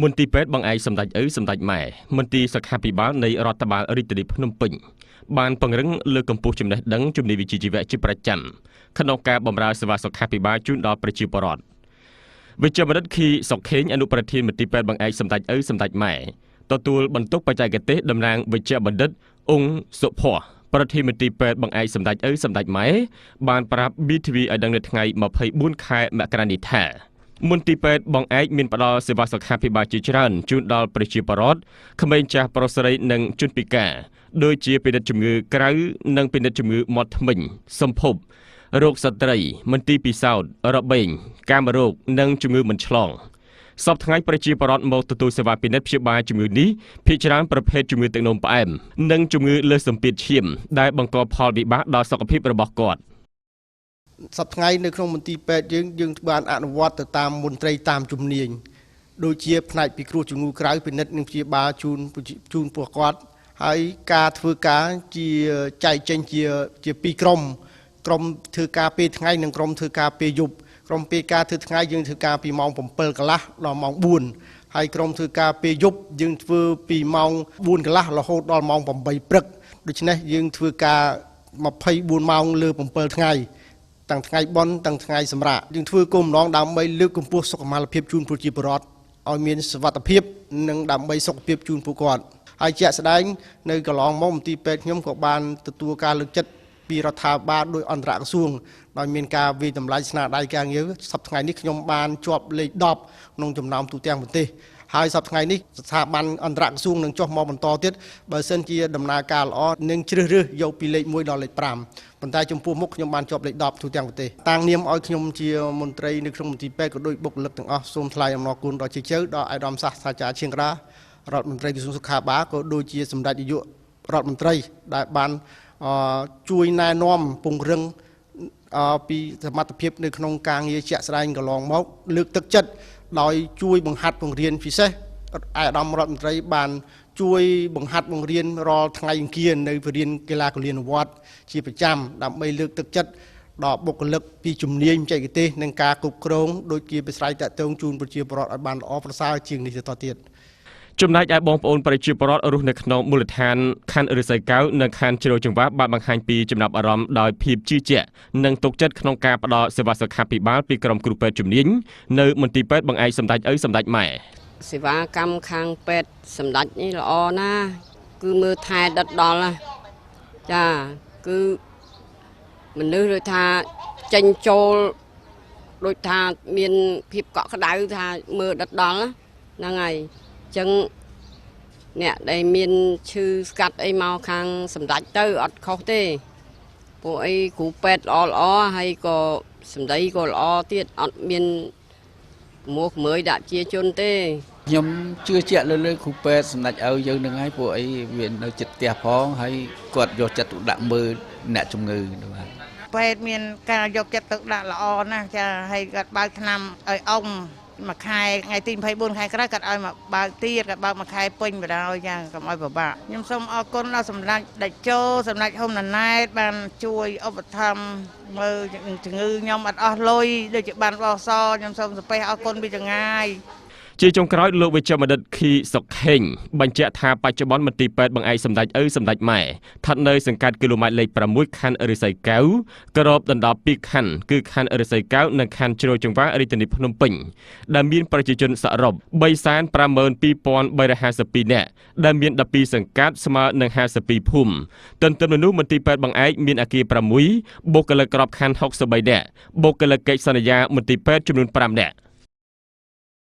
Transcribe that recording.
មន្ទីរពេទ្យបង្អែកសម្ដេចឪសម្ដេចម៉ែមន្ទីរសុខាភិបាលនៃរដ្ឋបាលរាជធានីភ្នំពេញបានពង្រឹងលើកកម្ពស់ចំណេះដឹងជំនាញវិជ្ជាជីវៈជាប្រចាំក្នុងការបម្រើសេវាសុខាភិបាលជូនដល់ប្រជាពលរដ្ឋវិជ្ជបណ្ឌិតខីសុខេងអនុប្រធានមន្ទីរពេទ្យបង្អែកសម្ដេចឪសម្ដេចម៉ែទទួលបន្ទុកបច្ចេកទេសតំណាងវិជ្ជបណ្ឌិតអង្គសុភ័ស្ក្រប្រធានមន្ទីរពេទ្យបង្អែកសម្ដេចឪសម្ដេចម៉ែបានប្រាប់ BTV ឲ្យដឹងនៅថ្ងៃ24ខែមករានេះថាមន្ទីរពេទ្យបង្អែកមានផ្ដល់សេវាសុខាភិបាលជាច្រើនជូនដល់ប្រជាពលរដ្ឋក្មេងចាស់ប្រុសស្រីនិងជនពិការដូចជាពិនិត្យជំងឺក្រៅនិងពិនិត្យជំងឺមាត់ធ្មេញសម្ភពរោគស្ត្រីមន្ទីរពិសោធន៍របេងកាមរោគនិងជំងឺមិនឆ្លងសប្តាហ៍ថ្ងៃប្រជាពលរដ្ឋមកទទួលសេវាពិនិត្យព្យាបាលជំងឺនេះភាគច្រើនប្រភេទជំងឺទឹកនោមផ្អែមនិងជំងឺលើសសម្ពាធឈាមដែលបង្កផលវិបាកដល់សុខភាពរបស់គាត់ សប្តាហ៍ថ្ងៃនៅក្នុងមន្ទីរពេទ្យយើងយើងបានអនុវត្តទៅតាមមន្ត្រីតាមជំនាញដូចជាផ្នែកពិគ្រោះជំងឺក្រៅពិនិត្យនិងព្យាបាលជូនជូនពួកគាត់ហើយការធ្វើការជាចែកចេញជាជាពីរក្រុមក្រុមធ្វើការពេលថ្ងៃនិងក្រុមធ្វើការពេលយប់ក្រុមពេលការធ្វើថ្ងៃយើងធ្វើការពីម៉ោង7កន្លះដល់ម៉ោង4ហើយក្រុមធ្វើការពេលយប់យើងធ្វើពីម៉ោង4កន្លះរហូតដល់ម៉ោង8ព្រឹកដូច្នេះយើងធ្វើការ24ម៉ោងលើ7ថ្ងៃទាំងថ្ងៃបុណ្យទាំងថ្ងៃសម្រាកយើងធ្វើគោលបំណងដើម្បីលើកកម្ពស់សុខុមាលភាពជូនប្រជាពលរដ្ឋឲ្យមានសុវត្ថិភាពនិងដើម្បីសុខភាពជូនពួកគាត់ហើយជាក់ស្ដែងនៅកន្លងមកមន្ទីរពេទ្យខ្ញុំក៏បានទទួលការលើកចិត្តពីរដ្ឋាភិបាលដោយអន្តរក្រសួងដោយមានការវិតម្លៃស្នាដៃការងារសប្តាហ៍ថ្ងៃនេះខ្ញុំបានជាប់លេខ10ក្នុងចំណោមទូទាំងប្រទេសហើយសប្តាហ៍ថ្ងៃនេះស្ថាប័នអន្តរក្រសួងនឹងចុះមកបន្តទៀតបើសិនជាដំណើរការល្អនឹងជ្រើសរើសយកពីលេខ1ដល់លេខ5ប៉ុន្តែចំពោះមុខខ្ញុំបានជាប់លេខ10ទូទាំងប្រទេសតាំងនាមឲ្យខ្ញុំជាមន្ត្រីនៅក្នុងមន្ទីរពេទ្យក៏ដូចបុគ្គលិកទាំងអស់សូមថ្លែងអំណរគុណដល់ជាជើដល់ឯកឧត្តមសាស្ត្រាចារ្យឈៀងក្រារដ្ឋមន្ត្រីក្រសួងសុខាភិបាលក៏ដូចជាសម្ដេចនាយករដ្ឋមន្ត្រីដែលបានជួយណែនាំពង្រឹងពីសមត្ថភាពនៅក្នុងការងារជាក់ស្ដែងកន្លងមកលើកទឹកចិត្តដោយជួយបង្ហាត់បង្រៀនពិសេសឯកឧត្តមរដ្ឋមន្ត្រីបានជួយបង្ហាត់បង្រៀនរាល់ថ្ងៃអង្គារនៅវិរៀនកីឡាកលៀនវត្តជាប្រចាំដើម្បីលើកទឹកចិត្តដល់បុគ្គលិកពីជំនាញបច្ចេកទេសនិងការគ្រប់គ្រងដូចជាប្រស្រ័យតាក់ទងជូនប្រជាពលរដ្ឋឲ្យបានល្អប្រសើរជាងនេះទៅទៀត ចំណែកឯបងប្អូនប្រជាពលរដ្ឋរស់នៅក្នុងមូលដ្ឋានខណ្ឌឫស្សីកែវនិងខណ្ឌជ្រោយចង្វាបានបង្ហាញពីចំណាប់អារម្មណ៍ដោយភាពជឿជាក់និងទុកចិត្តក្នុងការផ្ដល់សេវាសុខាភិបាលពីក្រុមគ្រូពេទ្យជំនាញនៅមន្ទីរពេទ្យបង្អែកសម្ដេចឪសម្ដេចម៉ែ សេវាកម្មខាងពេទ្យសម្ដេចនេះល្អណាស់គឺមើលថែដិតដល់ណាចាគឺមនុស្សដូចថាចេញចូលដូចថាមានភាពកក់ក្ដៅថាមើលដិតដល់ហ្នឹងហើយចឹងអ្នកដែលមានឈឺស្កាត់អីមកខាងសម្ដេចទៅអត់ខុសទេពួកអីគ្រូពេទ្យល្អល្អហើយក៏សម្ដីក៏ល្អទៀតអត់មានមួក្មើយដាក់ជាជនទេ ខ្ញុំជឿជាក់លើលើគ្រូពេទ្យសម្ដេចឪយើងនឹងហើយពួកអីវានៅចិត្តផ្ទះផងហើយគាត់យកចិត្តទុកដាក់មើលអ្នកជំងឺបាទ ពេទ្យមានការយកចិត្តទុកដាក់ល្អណាស់ចាហើយគាត់បើកថ្នាំឲ្យអ៊ំមួយខែថ្ងៃទី24ខែក្រោយគាត់ឲ្យមកបើកទៀតគាត់បើកមួយខែពេញបណ្ដោយចាកុំឲ្យពិបាកខ្ញុំសូមអរគុណដល់សម្ដេចតេជោសម្ដេចហ៊ុនម៉ាណែតបានជួយឧបត្ថម្ភមើលជំងឺខ្ញុំអត់អស់លុយដូចជាបានបោសខ្ញុំសូមស្ពះអរគុណពីចងាយ ជាចុងក្រោយលោកវិជ្ជបណ្ឌិតខីសុខេងបញ្ជាក់ថាបច្ចុប្បន្នមន្ទីរពេទ្យបង្អែកសម្ដេចឪសម្ដេចម៉ែស្ថិតនៅសង្កាត់គីឡូម៉ែត្រលេខ6ខណ្ឌឫស្សីកែវក្របដណ្ដប់2ខណ្ឌគឺខណ្ឌឫស្សីកែវនិងខណ្ឌជ្រោយចង្វារាជធានីភ្នំពេញដែលមានប្រជាជនសរុប352,352នាក់ដែលមាន12សង្កាត់ស្មើនឹង52ភូមិទន្ទឹមនឹងនោះមន្ទីរពេទ្យបង្អែកមានអគារ6បុគ្គលិកក្របខណ្ឌ63នាក់បុគ្គលិកកិច្ចសន្យាមន្ទីរពេទ្យចំនួន5នាក់។